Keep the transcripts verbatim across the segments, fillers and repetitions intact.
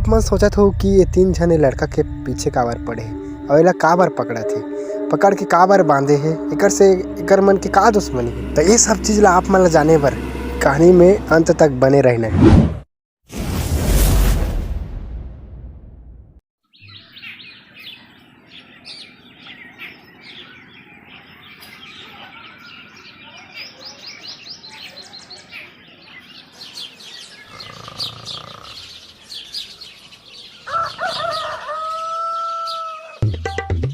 मन सोचत हो कि ये तीन झन ये लड़का के पीछे काबर पड़े हे, अउ एला काबर पकड़त हे, पकड़ के काबर बांधे हे, एकर से एकर मन के का दुश्मनी हे? त ये सब चीज ला आप मन ला जाने बर कहानी में अंत तक बने रहना हे।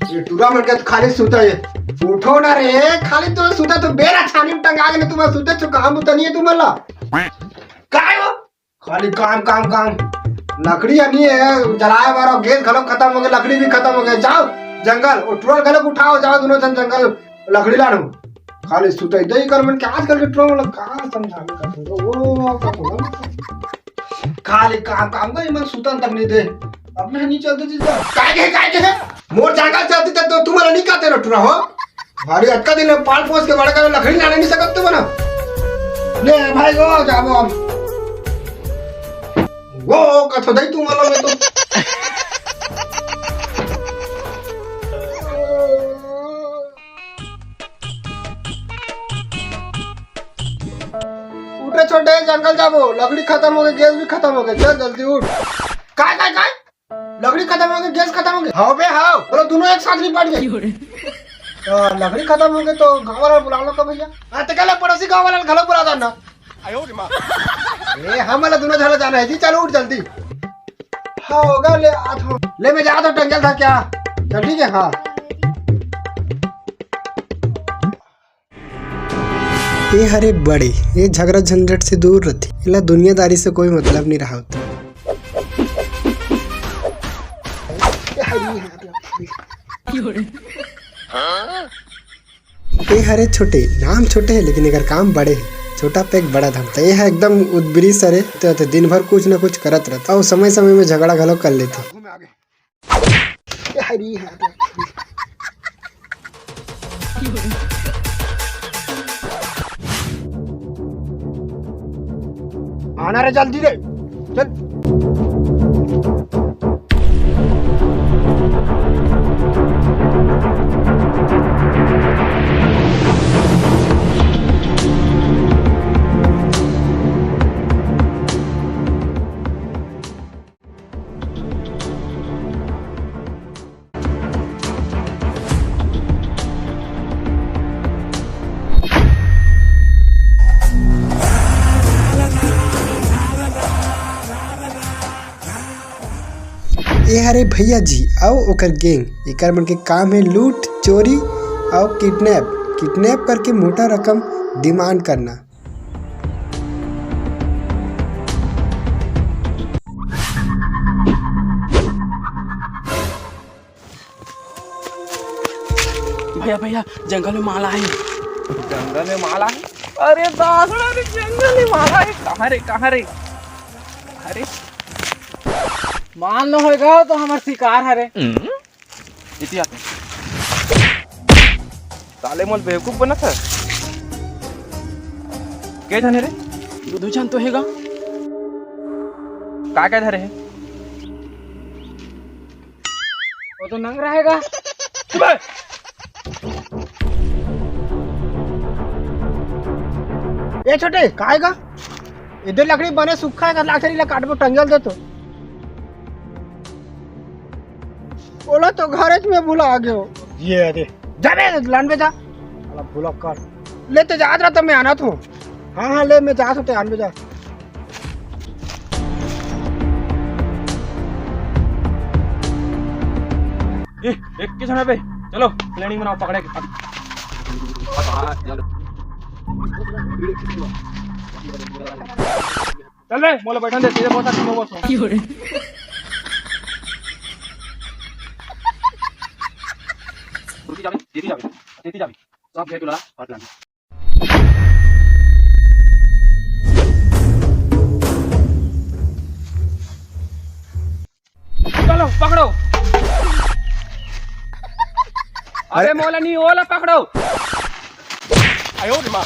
ये टूरा मन के तो खाली सुता हे। उठो ना रे, खाली तो सुता तो बेरा छानी में टंगा के ना तुम सुते छो, काम उतनी है तुम्हारा। काय हो? खाली काम, काम, काम। लकड़ी ह नी हे, जलाए बर, अउ गैस घलो खतम हो गे, लकड़ी भी खतम हो गे। जाओ जंगल, वो टूरा घलो उठाओ, जाओ दोनों झन जंगल, लकड़ी लानो। खाली सुतई दई कर मन के आजकल के टूरा मन ला का समझावे का तुम? वो का तुम? खाली काम, काम कर, मन सुतन तक नहीं दे। अपने नहीं चलते चीज का। काय के, काय के? मोर जंगल चलती त तो तुम्हारा नहीं कहते रे टूरा हो। भारी अतका दिन पाल पोस के बड़ा कर लकड़ी लाने नहीं सकत तुम ना। ले भाई, वो जाबो अब। वो कथो दई तुम वाला में तो। उठ रे छोटे, जंगल जाबो, लकड़ी खतम हो गे, गैस भी खतम हो गे, चल जल्दी उठ। काय, काय, काय? लकड़ी खतम हो गे, गैस खतम हो गे। हाव बे, हाव। बोलो, दोनों एक साथ निपट गे। तो लकड़ी खतम हो गे तो गाँव वाला बुला लो का भैया? हाँ, तो कल पड़ोसी गाँव वाला घलो बुला देना। ए, हम वाला दोनों झन जाना हे जी, चलो उठ जल्दी। हाँ, होगा, ले आ तो। ले, मैं जा तो टंगल था क्या? चल ठीक है, हाँ। ए हरे बड़े, ए झगड़ा झंझट से दूर रथे, एला दुनियादारी से कोई मतलब नहीं रहा होता। ए हरे छोटे, नाम छोटे है लेकिन एकर काम बड़े है। छोटा पैक बड़ा धमता। ए ह एकदम उदबिरी सरे, तो, तो दिन भर कुछ ना कुछ करत रहता अउ समय समय में झगड़ा घलो कर लेथे। आना रे जल्दी रे, चल। ए हरे भैया जी अउ ओकर गैंग, एकर मन के काम हे लूट, चोरी अउ किडनैप। किडनैप करके मोटा रकम डिमांड करना। भैया, भैया, जंगल में माला हे। जंगल में माला हे? अरे दादा रे, जंगल में माला हे। कहाँ रे, कहाँ रे? अरे, मान लो होएगा तो हमर शिकार हरे। इतिहास में। साले मोल बेवकूफ बनत हे। के झन हे रे? दू, दू झन तो हेगा। का का धरे हे? वो तो नंग रहेगा। ए छोटे, काय गा? एदे लकड़ी बने सुक्खा हे, लाकड़ी ला काटबो, टंगल दे तो। ओला तो घरेच में भुला गेंव। ये दे। जा बे, लान बे जा। साला भुला कर। ले तो जात रहा था, मैं आना था। हाँ, हाँ, ले, मैं जात हूँ, ते आन बे जा। ए, एक के समय पे, चलो, planning बनाओ, पकड़े के। चल बे, मोला बैठन दे, तेरे बहुत अच्छा लोगों से। रुकी जाबे, दीदी जाबे, दीदी जाबे। सब घेर टुला, हट लाना। चलो, पकड़ो। अरे अरे। मोला नहीं, ओला पकड़ो। आयो रे माँ।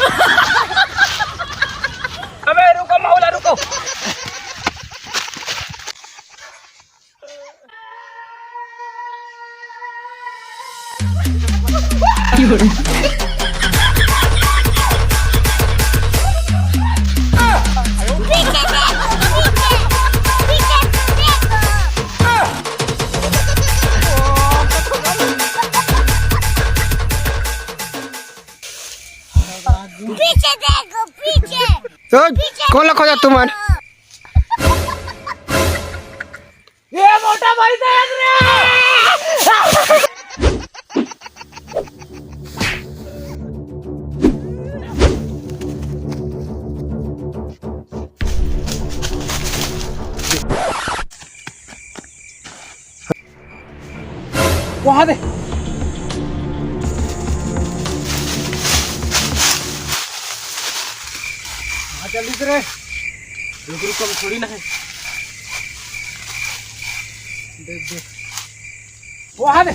अबे रुको मौला, रुको। पीछे देखो, पीछे। तो कौन ला खोजा तुमन? ये मोटा भाई देख रे। वहां दे। हाँ, जल्दी से रे। रुक, रुक, हम थोड़ी ना है। देख, देख। वहां दे।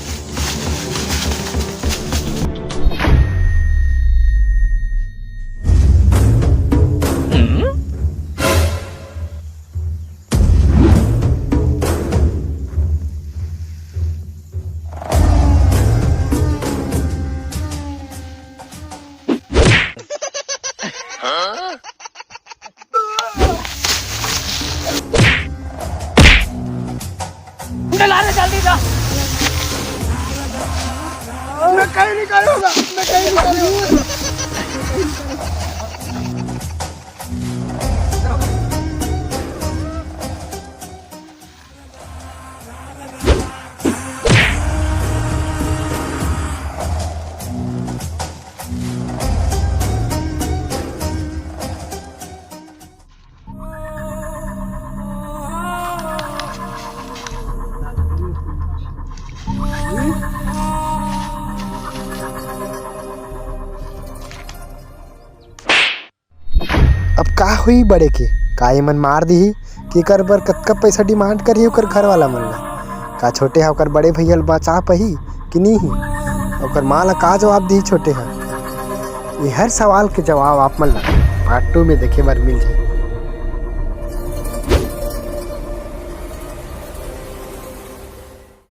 ला रे, जल्दी जा। मैं कहीं नहीं करूंगा, मैं कहीं नहीं करूंगा। अब का होई बड़े के? का एमन मार दिही? कि एकर बर कतका पैसा demand करही ओकर घर वाला मन ला? का छोटे ह ओकर बड़े भैया ल बचा पाही कि नी ही? ओकर माँ ला का जवाब दिही छोटे ह? ये हर सवाल के जवाब आप मन ला part two में देखे बर मिल जाही।